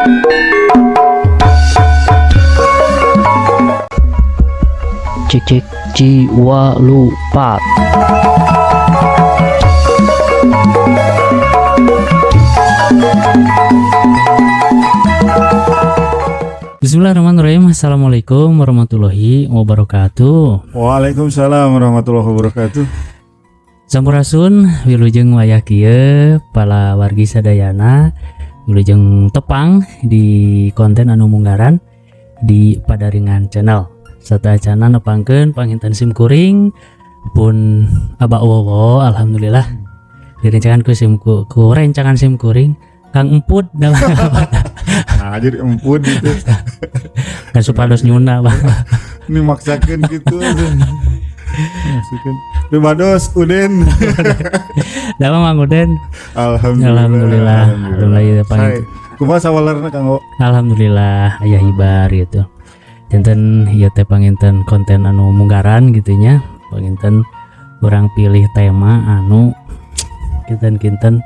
Cik cik jiwa lupa. Bismillahirrahmanirrahim. Assalamualaikum warahmatullahi wabarakatuh. Waalaikumsalam warahmatullahi wabarakatuh. Sampurasun, wilujeng wayah kieu para wargi sadayana, wilujeng tepang di konten anu munggaran di Padaringan Channel. Sateuacana nepangkeun panginten sim kuring pun Abah Wowo, alhamdulillah direncangan ku sim ku, ku rencangan sim kuring Kang Emput dalam. Nah, jadi emput gitu. Kan supados nyunda, Bang. Ini maksakeun gitu. Maksakeun. Pribados Uden. Damang, Mang Uden? Alhamdulillah. Alhamdulillah. Alhamdulillah ya, Sae. Kumaha sawalerna, Kang O? Alhamdulillah aya hibar gitu. Janten ieu teh panginten konten anu munggaran gitu nya. Panginten urang pilih tema anu kinten-kinten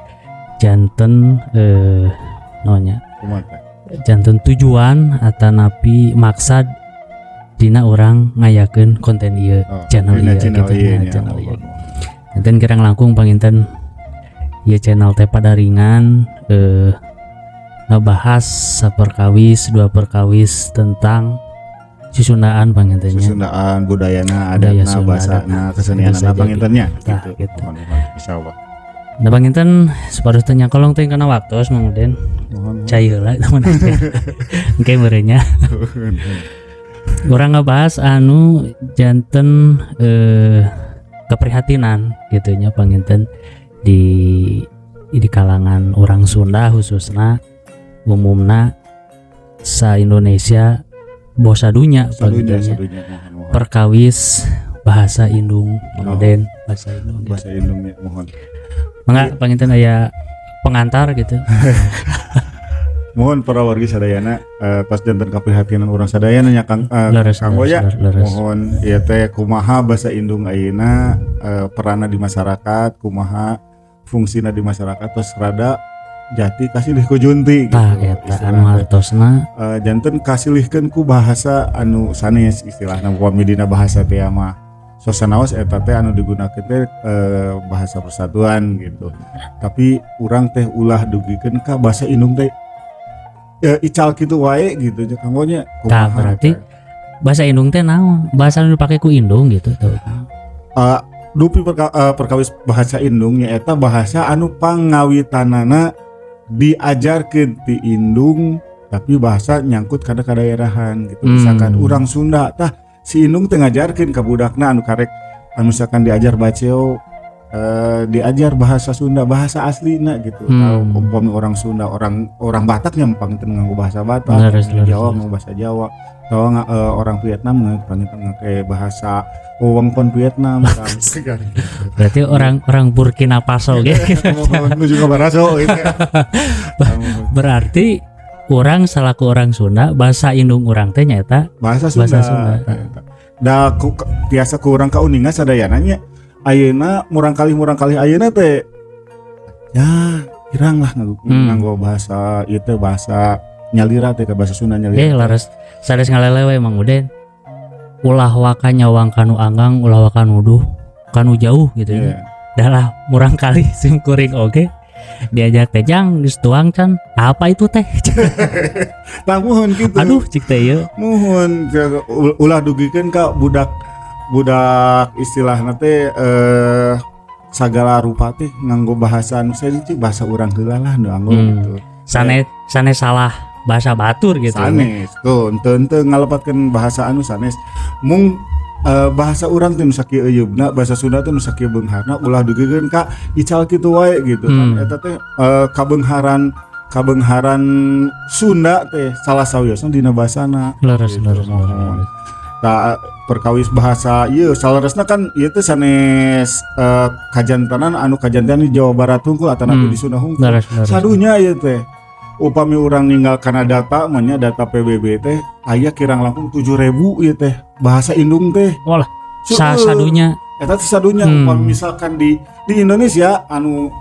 janten naon nya? Kumaha teh? Janten tujuan atanapi maksad dina urang ngayakeun konten ieu, Oh, channel dina ieu channel gitu ieu nya, nya. Channel ieu. Janten kirang langkung panginten ieu channel teh Padaringan ngebahas saperkawis dua perkawis tentang susundaan panginten nya. Susundaan, budayana, Budaya adatna, Sunda, bahasana, kesenianana Bisa jadi. Panginten nya Tah, gitu. gitu. Mohon, mohon. Insyaallah. Nah, panginten supados teu nyakolong teh kana waktos, Mang Uden. Mohon. Cai heula namun engke meureun nya. Urang ngebahas anu janten keprihatinan gitu nya panginten di kalangan orang Sunda khususnya, umumna sa Indonesia, boh sadunya Sadunya, panginten nya. Sadunya, mohon, mohon. Perkawis bahasa indung, Mang Oh. Uden, bahasa indung gitu. Bahasa indung ya, mohon. Mangga panginten aya pengantar gitu. Mohon para wargi sadayana, tos janten kaprihatinan urang sadayana nya, Kang, Leres, Kang leres, Oya. leres. Mohon ieu teh kumaha bahasa indung ayeuna, peranna di masyarakat kumaha, fungsina di masyarakat tos rada jati kasilih ku junti gitu. Tah eta Istilahna anu teh. Hartosna. Janten kasilihkeun ku bahasa anu sanes, istilahna upami dina bahasa teh mah sosanaos eta teh anu digunakeun teh bahasa persatuan gitu, tapi urang teh ulah dugikeun ka bahasa indung teh ical kitu wae gitu nya, Kang nya. Tah, berarti bahasa indung teh naon? Bahasa anu dipake ku indung gitu tuh. Dupi perkawis bahasa indung nyaeta bahasa anu pangawitanana diajarkeun ti indung, tapi bahasa nyangkut kana kadaerahan gitu. Misalkan urang Sunda, tah si indung teh ngajarkeun ka budakna anu karek anu misalkan diajar baceo, diajar bahasa Sunda, bahasa aslina gitu. Umpami orang Sunda, orang orang Batak nya panginten nganggo bahasa Batak, orang Jawa nganggo bahasa Jawa, atawa orang Vietnam panginten nganggo bahasa wewengkon Vietnam kan. Berarti orang orang Burkina Faso gitu. Menuju ke Baraso gitu. Berarti urang selaku orang Sunda, bahasa indung urang teh nyaeta bahasa Sunda. Bahasa Sunda. Eta. Da ku, tiasa ku urang kauninga sadayana nya, ayeuna murangkalih ayeuna teh ya kirang lah nganggo bahasa ieu teh, bahasa nyalira teh, ke bahasa Sunda nyalira. Leres, sanes ngalele we, Mang Uden. Ulah waka nyawang kanu anggang, ulah waka nuduh kanu jauh gitu ya. Dalah murangkalih sim kuring oge diajak teh, "Jang, geus tuang can?" "Apa itu teh?" Tah, muhun kitu. Aduh, cik teh ieu. Muhun ulah dugikeun ka budak budak istilahna teh sagala rupa teh nganggo bahasa anu sanes, cik, bahasa urang heula lah nu anggo gitu. Sane sane salah bahasa batur gitu. Sanes tuh, henteu henteu ngalepatkeun bahasa anu sanes, mung bahasa urang teh nu sakieu euyeubna, bahasa Sunda teh nu sakieu beungharna, ulah dugikeun ka ical kitu wae gitu kan. Eta teh kabeungharan kabeungharan Sunda teh salah sawiosna dina bahasana gitu, mohon. Leres. Tah, perkawis bahasa ieu saleresna kan ieu teh sanes kajantanan anu kajantanan di Jawa Barat hungkul atanapi di Sunda hungkul. Leres, leres. Sadunya ieu teh upami urang ninggal kana data mah nya, data PBB teh aya kirang langkung 7000 ieu teh bahasa indung teh. Walah, Seueur. Sadunya. Eta teh sadunya. Upami misalkan di Indonesia anu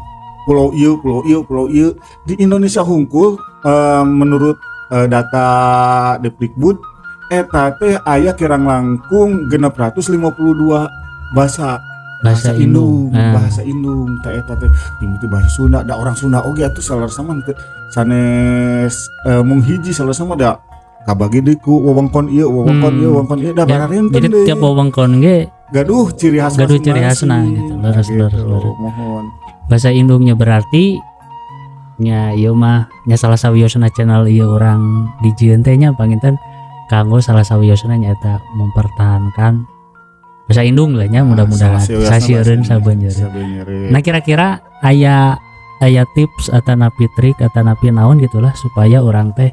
pulau ieu, pulau ieu, pulau ieu, di Indonesia hungkul. menurut data Depdikbud eta teh aya kirang langkung 652 bahasa. Bahasa indung. Nah. Bahasa indung teh eta teh itu bahasa Sunda, da orang Sunda oge atuh salah mah teu sanes mung hiji, salah mah da kabagi deui ku wewengkon ieu, wewengkon ieu, wewengkon ieu, da Ya, bararenten jadi deui. Tiap wewengkon ge gaduh ciri khas gaduh ciri khasna masing-masing. Gitu. Leres, Gitu, leres, leres. Mohon. Bahasa indungnya berarti nya ieu mah nya salah sawiosna channel ieu urang dijieun teh nya panginten kanggo salah sawiosna nyaeta mempertahankan bahasa indung lah nya, mudah-mudahan sasieureun sabeunjeureun. Sabeunjeureun. Nah, kira-kira aya aya tips atau napi trik atau napi naon gitulah supaya urang teh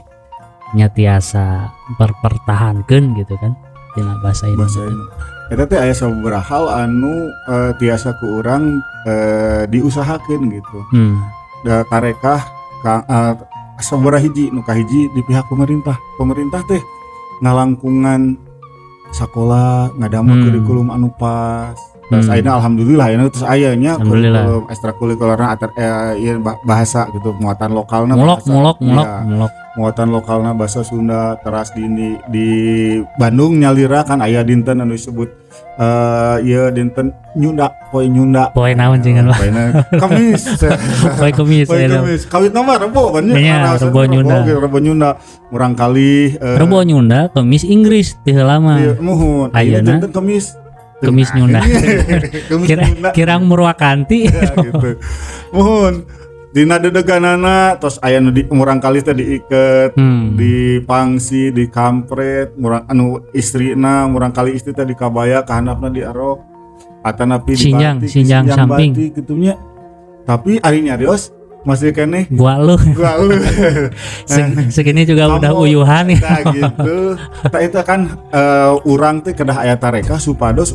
nya tiasa mempertahankeun gitu kan tina bahasa indung. Bahasa indung eta teh aya sababaraha hal anu tiasa ku urang diusahakeun gitu. Da tarekah ka sabaraha hiji, nu kahiji di pihak pemerintah. Pemerintah teh ngalangkungan sakola ngadamel kurikulum anu pas. Terus ayeuna alhamdulillah ayeuna terus aya nya Alhamdulillah. kurikulum ekstrakurikulerna atau ieu bahasa gitu, muatan lokalna Mulok, bahasa. mulok, mulok, Iya, mulok. Muatan lokalna bahasa Sunda. Teras di Bandung nyalira kan aya dinten anu disebut ieu dinten Nyunda, poe Nyunda. Poe naon cengan lah? Poena Kamis. Poe Kemis. Poe Eta. Kemis. Kawitna mah Rebo kan nya. Iya, Rebo Nyunda. Rebo Nyunda. Murang kali Rebo Nyunda, Kemis Inggris ti heula mah. Iya, muhun. Ayeuna Ayeuna dinten Kemis. Kemis Nyunda. Kemis Kira Nyunda. kirang Murwakanti. Ya, gitu. Muhun. Dina dedeganana tos aya nu di murang kali teh diiket, di pangsi, di kampret, murang anu istrina, murang kali istri teh di kabaya, kahandapna di arok atanapi di Sinjang, batik, sinjang samping. Batik gitu nya. Tapi ari nyarios masih keneh Gua lu. Gua lu. Segini juga udah Kamu. uyuhan ya. Nah, gitu. Tah itu kan urang teh kedah aya tarekah supados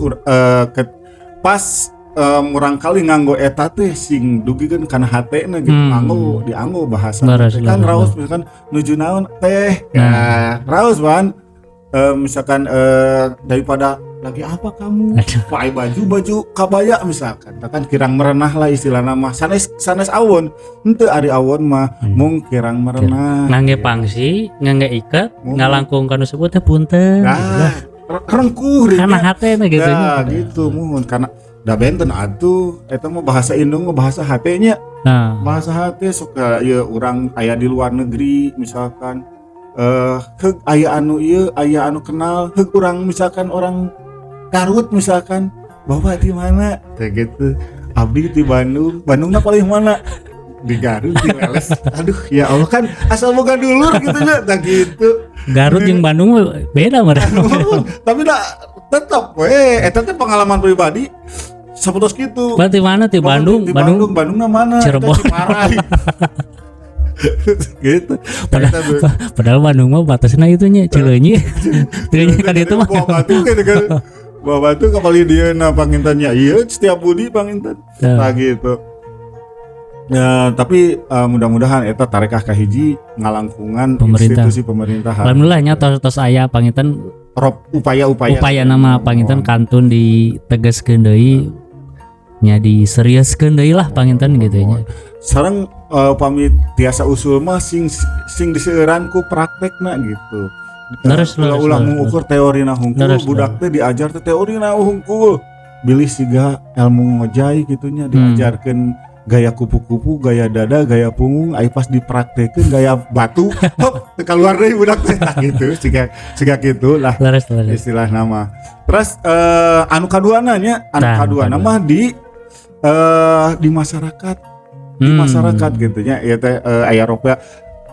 pas murang kali nganggo eta teh sing dugikeun kana hatena gitu, nganggo dianggo bahasa teh kan raos misalkan nuju naon teh. Nah. Nah, raos ban misalkan daripada lagi apa kamu. Aduh. Pakai baju baju kabaya misalkan. Tah kan kirang merenah lah istilah nama, sanes sanes awon henteu, ari awon mah mung kirang merenah. Ngangge Gitu. pangsi, ngangge iket, ngalangkung kanu sebut teh punten. Nah, rengkuh Karena nya. hatena gitu Ya, nya. gitu muhun karena da benten atuh eta mah bahasa indung mah bahasa hate nya. Nah, Bahasa hate sok ieu urang aya di luar negeri misalkan heug aya anu ieu, aya anu kenal heug urang, misalkan orang Garut misalkan, "Bapak di mana?" Teh gitu, "Abdi di Bandung." "Bandungna paling mana?" "Di Garut, di Leles." Aduh ya Allah, kan asal boga dulur gitu nya, tah gitu. Garut jeung Bandung mah beda mah. Tapi dah tetep we eta teh pengalaman pribadi sapertos kitu. Berarti mana ti Bandung? Di Bandung. Bandung, Bandungna mana? Cirebon. Eta Ciparai. Gitu. Padahal, Eta tuh. padahal Bandung mah batasna itu nya Cileunyi. Cileunyi kan itu mah. Buah batu gitu kan. Buah batu kapali dia na pangintennya. Iya, setiap budi panginten. Nah. Nah gitu. Ya, tapi mudah-mudahan eta tarekah kahiji ngalangkungan Pemerintah. Institusi pemerintahan. Alhamdulillah nya tos-tos aya panginten Rop upaya-upaya. Upaya nama panginten kantun ditegaskeun deui nya, diseriuskeun deui lah panginten gitu nya. Sareng pamit tiasa usul mah sing sing diseueuran ku praktekna gitu. Leres, Ulah-ulah mengukur teorina hungkul, budak teh diajar teh teorina hungkul. Bilih siga ilmu ngojay gitunya, diajarkeun gaya kupu-kupu, gaya dada, gaya punggung, ai pas dipraktekeun gaya batu, hop, teu keluar deui budak teh. Tah gitu, siga siga kitu lah Leres, leres. Istilah nama. Terus anu kaduana nya, anu Tah, anu kaduana kadua. Mah di masyarakat, di masyarakat gitu nya, ieu teh aya ropea.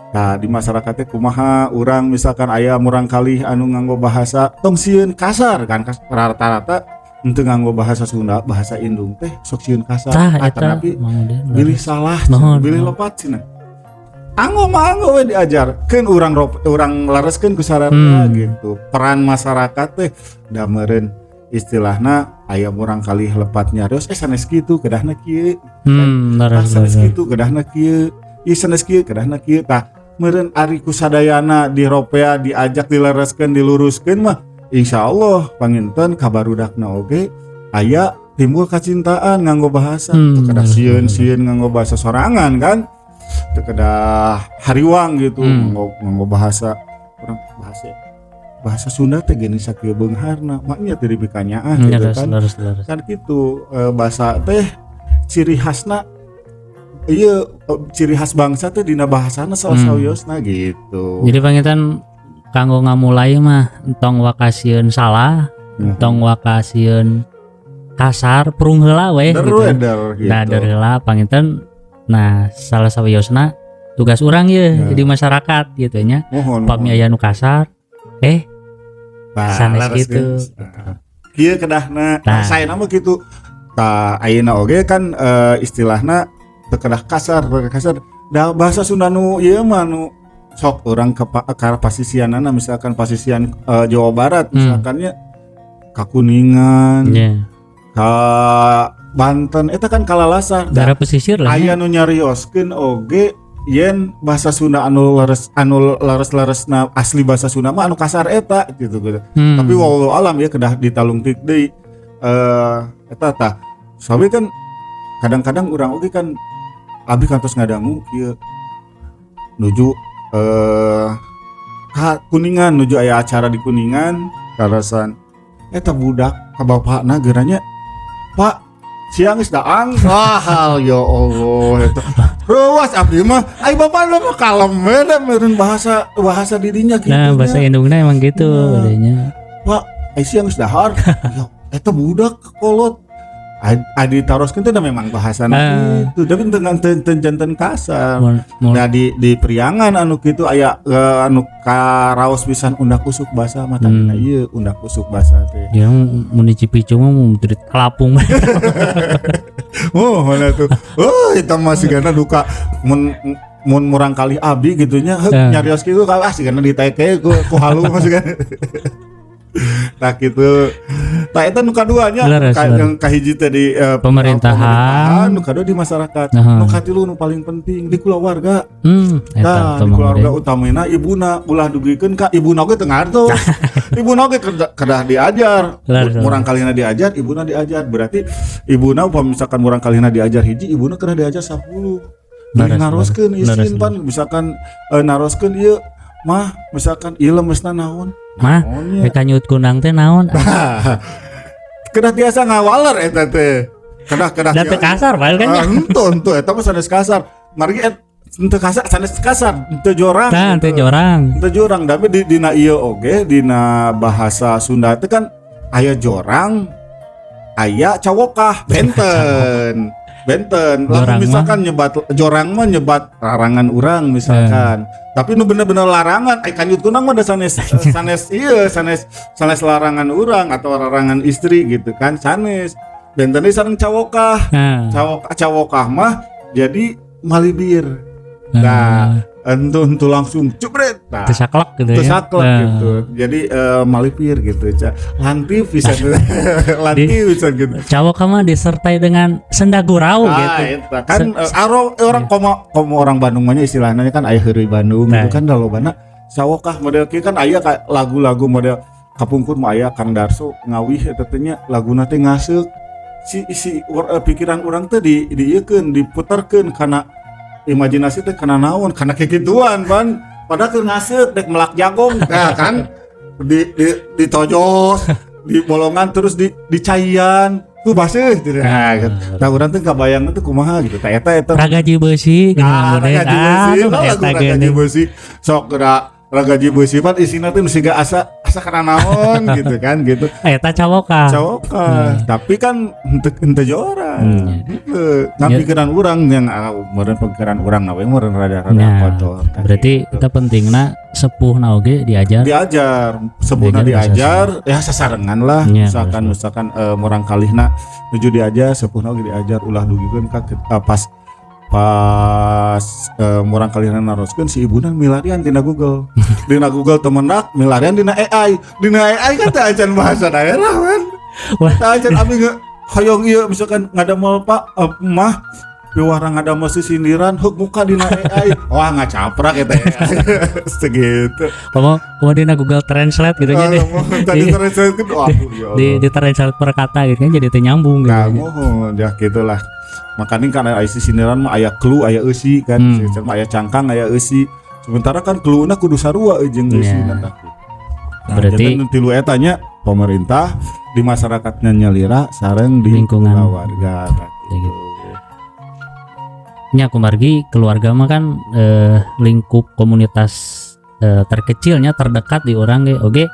Nah, di masyarakat teh kumaha urang misalkan aya murang kali anu nganggo bahasa tong sieun kasar kan, rata-rata henteu nganggo bahasa Sunda, bahasa indung teh sok sieun kasar. Tah Ah, eta tapi Mang Uden, bilih leres. salah, Nuhun, bilih nuhun. lepat cenah. Anggo mah anggo we diajarkeun urang urang lareskeun ku sararea gitu. Peran masyarakat teh da meureun istilahna aya murang kali lepat nyarios sanes kitu, kedahna kieu. Leres, Ah, sanes leres. kitu, kedahna kieu. Ieu sanes kieu, kedahna kieu. Tah meureun ari ku sadayana di ropea diajak dilereskeun diluruskeun mah insyaallah panginten kabarudakna oge aya timbul kacintaan nganggo bahasa. Teu kedah sieun-sieun nganggo bahasa sorangan kan. Teu kedah hariwang gitu nganggo nganggo bahasa urang, bahasa bahasa Sunda teh geuning sakieu beungharna, maknya teu dipikanyaah gitu Leres, kan. Leres, leres. Kan gitu, bahasa teh ciri khasna iya, ciri khas bangsa teh dina bahasana salah sawiosna gitu. Jadi panginten kanggo ngamulai mah entong waka sieun salah, entong waka sieun kasar, prung heula we Der gitu. We, der, gitu. Nah, der heula panginten, nah salah sawiosna tugas urang ye di masyarakat gitu nya. Mohon. Pami aya nu kasar Nah, sanes leres gitu. Geus. Nah, kieu kedahna. Nah. Nah, saya mah gitu. Tah ayeuna oge kan istilahna teu kedah kasar, teu kedah kasar. Da bahasa Sunda nu ieu mah nu sok urang ke ka pasisianana, misalkan pasisian Jawa Barat, misalkannya ka Kuningan, ka Banten eta kan kalalasar. Daerah pesisir lah. Aya nu nyarioskeun oge yen bahasa Sunda anu leres, anu leres-leresna asli bahasa Sunda mah anu kasar eta gitu gitu. Tapi wallahu alam ya, kedah ditalungtik deui eta tah. Sawi kan kadang-kadang urang oge kan abdi kantos ngadangu kieu nuju ka Kuningan, nuju aya acara di Kuningan karasan eta budak ka bapakna geuranya, "Pak, siang geus daang." Wah, ya Allah, eta ruas abdi mah, ai bapak mah kalem we da meureun bahasa bahasa dirinya gitu Nah, nya. Bahasa indungna emang gitu Nah. adanya. "Pak, ai siang geus dahar." Ya eta budak kolot. Ai ditaroskeun teh da memang bahasana gitu, tapi teu teu teu janten kasar. Mun Nah, di Priangan anu kitu aya anu karaos pisan undak usuk basa mah tadina ieu undak usuk basa teh. Dia mun di Cipicu mah mun di kelapung. Oh, mana tuh? Oh, eta mah sigana duka mun mun murang kali abdi gitunya heuk nyarios kitu kalau ah sigana diteke ku halu mah sigana. Nah gitu. Nah eta nu kaduanya, Leres. yang kahiji teh di Pemerintahan. Pemerintahan, nu kadua di masyarakat. Nu katilu nu paling penting di keluarga. Eta Nah, di tuh Mang keluarga Uden. utamina ibuna, ulah dugikeun ka ibuna oge teu ngartos. Ibuna oge kedah diajar. Leres. Murang kalihna diajar, ibuna diajar. Berarti ibuna upami misalkan murang kalihna diajar hiji, ibuna kedah diajar 10. Naroskeun isin pan misalkan naroskeun ieu mah, misalkan ieu lemesna naon? Mah, Naonnya? Rek kanyut kundang teh naon? Kedah tiasa ngawaler eta teh. Kedah kedah Da teu kasar bae kan Ah, ya. henteu henteu eta mah sanes kasar. Margi henteu kasar, sanes kasar, henteu jorang. Tah, gitu. teu jorang. Henteu jorang, tapi di dina ieu oge dina bahasa Sunda teh kan aya jorang, aya cawokah, benten. Benten. Lamun Jorang mah. Misalkan nyebat jorang mah nyebat larangan urang misalkan. Tapi nu bener-bener larangan, ai kanyut kunang mah da sanes sanes ieu sanes sanes larangan urang atau larangan istri gitu kan sanes. Benten deui sareng cawokah. Nah. Cawokah cawokah mah jadi malibir. Nah, entu entu langsung cupret. Nah, Teu saklek gitu ya. teu saklek gitu. Jadi malipir gitu. Lantif bisa, lantif bisa gitu. Cawokah mah disertai dengan senda gurau Ah, gitu. eta kan orang komo komo orang Bandung mah nya istilahnya kan aya heureuy Bandung gitu kan, lolobana cawokah model kieu kan aya kayak lagu-lagu model kapungkur mah aya Kang Darso ngawih eta teh nya, laguna teh ngaseuk si si pikiran urang teh di diieukeun, diputarkeun kana imajinasi teh, kana naon, kana kikituan pan, padahal keur ngaseuk dek melak jagong. Nah kan di ditojos di bolongan terus di dicaian tuh baseuh gitu. Nah, gitu. Nah urang teh kabayang teh kumaha gitu. Tah eta eta Ragaji beusi gini Nah, Mang Uden. ragaji beusi, Aduh, lagu eta ragaji geuning. beusi. Sok geura ragaji beusi pan isina teh siga asa asa kana naon gitu kan gitu. Eta cawokah. Cawokah, tapi kan henteu henteu jorang. Henteu. Nah, pikiran urang yang meureun pikiran urang na we meureun rada-rada Nah, kotor. Tah, berarti gitu. kita pentingna sepuhna oge diajar. Diajar, sepuhna Diajar diajar, ya sasarengan lah, misalkan misalkan murang kalihna nuju diajar, sepuhna oge diajar, ulah dugikeun ka pas pas murang kalihna naroskeun si ibuna milarian tina Google, dina Google temenak milarian dina AI, dina AI kan teh acan bahasa daerah kan. Wah. Teh acan abdi hoyong ieu misalkan ngadamel pak mah piwarang ngadamel sisindiran heuk muka dina AI, wah ngacaprak eta AI segitu. Komo komo dina Google Translate gitu nya deh. Tadi translate kan, waduh ya Di Allah. di translate per kata gitu kan jadi teu nyambung gitu. Nah, mohon ya gitulah. Makanya kan aya sindiran mah aya klu, aya eusi kan, mah aya cangkang, aya eusi. Sementara kan kluna kudu sarua jeung eusi tah. Nah, Berarti- janten tilu eta nya, pemerintah, di masyarakatnya nyalira, sareng di Lingkungan. Keluarga tah Ya gitu. Nya kumargi keluarga mah kan lingkup komunitas terkecilnya, terdekat di urang ge oge.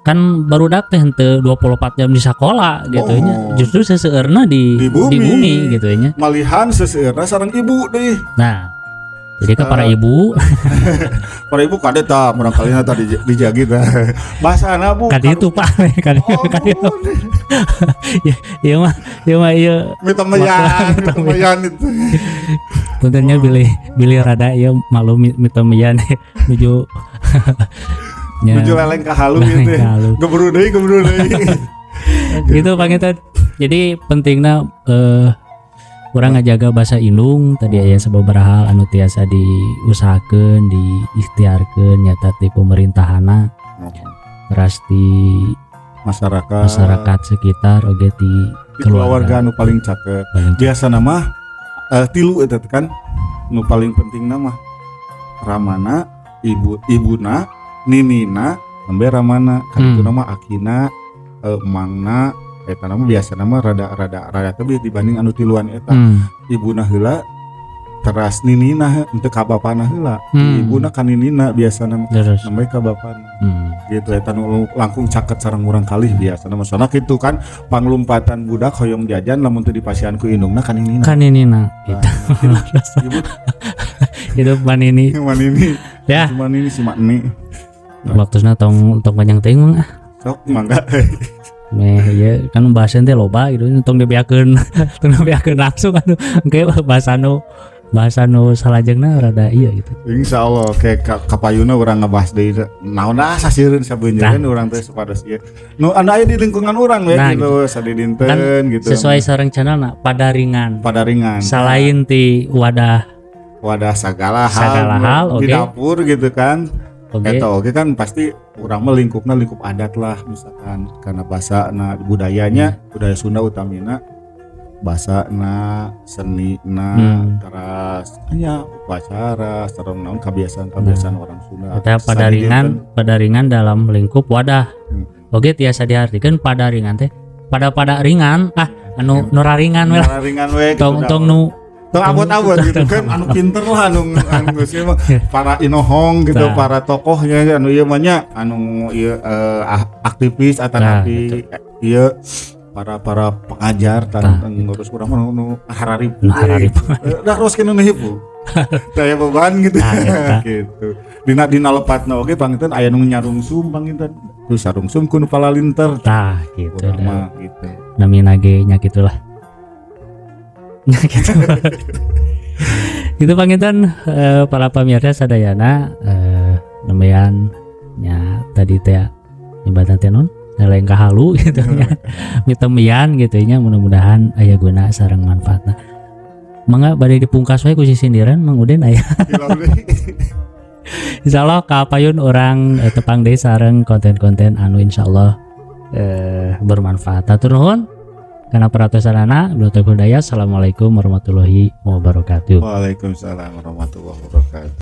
Kan barudak teh henteu 24 jam di sekolah gitu nya. Oh. Justru seseueurna di Di bumi. Di bumi gitu nya. Malihan seseueurna sareng ibu deh. Nah, jadi ke para ibu. Para ibu kade tah murangkalihna tadi dijagi tah. Bahasana, Bu. Kadi itu, Pak, kadi Oh, kadi itu. Ya, ieu mah ieu mah ieu. Mitemeyan, mitemeyan itu. Punten nya, bilih bilih rada ieu malu mitemeyan nuju nya. Nuju leleng ka halu Leleng gitu. ka halu. Geberu deui, geberu deui. Gitu panginten. Jadi pentingna urang ngajaga bahasa indung tadi, aya sababaraha hal anu tiasa diusahakeun, diikhtiarkeun, nyata ti pemerintahana, teras di masyarakat, masyarakat sekitar oge di di keluarga keluarga anu paling caket. Paling. Biasa nama tilu eta teh kan nu paling penting nama ramana, ibu, ibuna, ninina, nembe ramana kan. Itu nama akina, emangna eta nama biasa nama rada rada rada tebih dibanding anu tiluan eta. Ibuna heula, teras ninina, henteu ka bapana heula. Ibuna ka ninina biasa nama, Terus nembe ka bapana gitu. Eta nu langkung caket sareng urang kalih biasa nama, soalna kitu kan panglumpatan budak hoyong jajan lamun teu dipasihan ku indungna ka ninina. Kan ninina gitu. Ibu. Itu manini. Manini. Ya. Si manini, si makni. Waktuna tong tong panjang teuing mah ah. Sok mangga. Meh ieu kan pembahasan teh loba gitu, tong dibeakeun, tong dibeakeun langsung atuh engke bahasa nu salajengna rada iya gitu. Insyaallah kayak kapayuna urang ngebahas deui naon ah sasireun sabeunjeun urang teh supados ieu nu anu aya di lingkungan urang we Nah, gitu sadidinten kan gitu. Sesuai sareng channelna, Padaringan. Padaringan. Selain ti wadah wadah segala hal, segala hal, di oke. dapur gitu kan. Oke. Eta oke kan pasti urang mah lingkupna lingkup adat lah, misalkan karena bahasa na budayanya, budaya Sunda utamina bahasa na seni na, terus nya upacara sareng naon kebiasaan-kebiasaan orang Sunda. Eta padaringan, padaringan dalam lingkup wadah. Oke, tiasa diartikan padaringan teh pada pada ringan ah anu nu raringan we lah. Ringan we gitu. Tong tong nu tong abot-abot gitu kan, anu pinter lah, anu anu geus ieu mah para inohong gitu, Tah. Para tokohnya anu ieu mah nya anu ieu aktivis atau Tah, nanti ieu para para pengajar Tah, tan ngurus urang mah nu hararip. Nu hararip. Dah terus kena nu hipu. Daya beban gitu. Tah, eta. Gitu. Dina dina lepatna oge panginten aya nu nyarungsum panginten. Terus sarungsum ku nu palalinter. Tah gitu. Urang mah gitu. Namina ge nya gitulah. Nya gitu. Itu panginten para pamirsa sadayana, nembean nya tadi teh nyebatan teh non leleng kahalu gitu nya, mitemian gitu nya, mudah-mudahan aya guna sareng manfaatna. Mangga bade dipungkas we ku sindiran Mang Uden aya. Insyaallah kapayun urang tepang deui sareng konten-konten anu insyaallah bermanfaat. Hatur nuhun kana perhatosanana. Assalamualaikum warahmatullahi wabarakatuh. Waalaikumsalam warahmatullahi wabarakatuh.